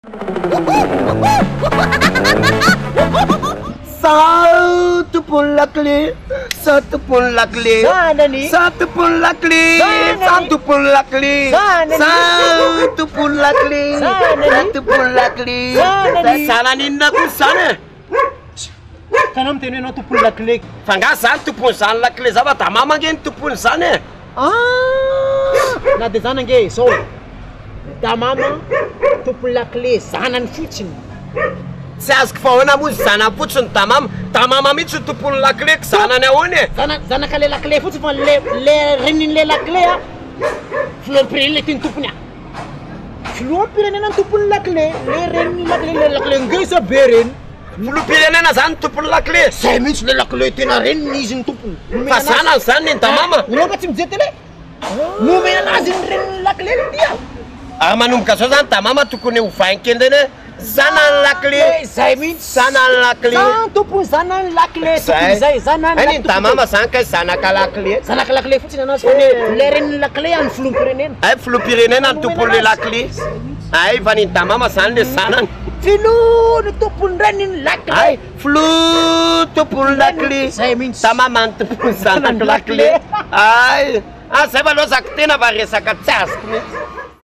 Sa tompon'ny lakile, sa tompon'ny lakile, Zanany. sa tompon'ny lakile, Zanany. sa tompon'ny lakile, Zanany. sa tompon'ny lakile, Zanany. sa tompon'ny lakile, Zanany. Zanany inona kosa zany e? Ka anao miteny hoe anao tompon'ny lakile. Fa nga zany tompon'izany lakile zany fa damama ange ny tompon'izany e? Ah! Na dia zany ange zao e. Damama tompon'ny lakile zanany fotsiny. Tsy azoko fa ahoana moa zanany fotsiny damama? Damama mihitsy ny tompon'ny lakile ko zanany ahoana e? Zana zanaka le lakile fotsiny fa le le renin'le lakile a filoham-pirenena ity ny tompony a. Filoham-pirenena ny tompon'ny lakile, le renin'ny lakile, le lakile ngeza be reny. Filoham-pirenena zany ny tompon'ny lakile? Zay mihitsy le lakile tena reniny izy ny tompony. Fa zanany zany ny damama? Enao nga tsy mijery télé? Nomena anazy ny renin'ny lakile ny dia. Ary manomboka zao zany damama tokony hovainy kely reny hoe zanany lakile. Zay mihitsy. Zanany lakile. Zany tompony zanany lakile tompony zay zanany. Ay ny damama zany kay zanaka lakile. Zanaka lakile fotsiny anazy fa le le renin'ny lakile any filoham-pirenena. Ay filoham-pirenena ny tompon'le lakile. Ay fa ny damama zany le zanany. Filoha ny tompony renin'ny lakile. Ay filoha tompon'ny lakile. Zay mihitsy. Damama ny tompony zanaka lakile. Ay ah zay fa aloha zako tena fa resaka tsy azoko mihitsy.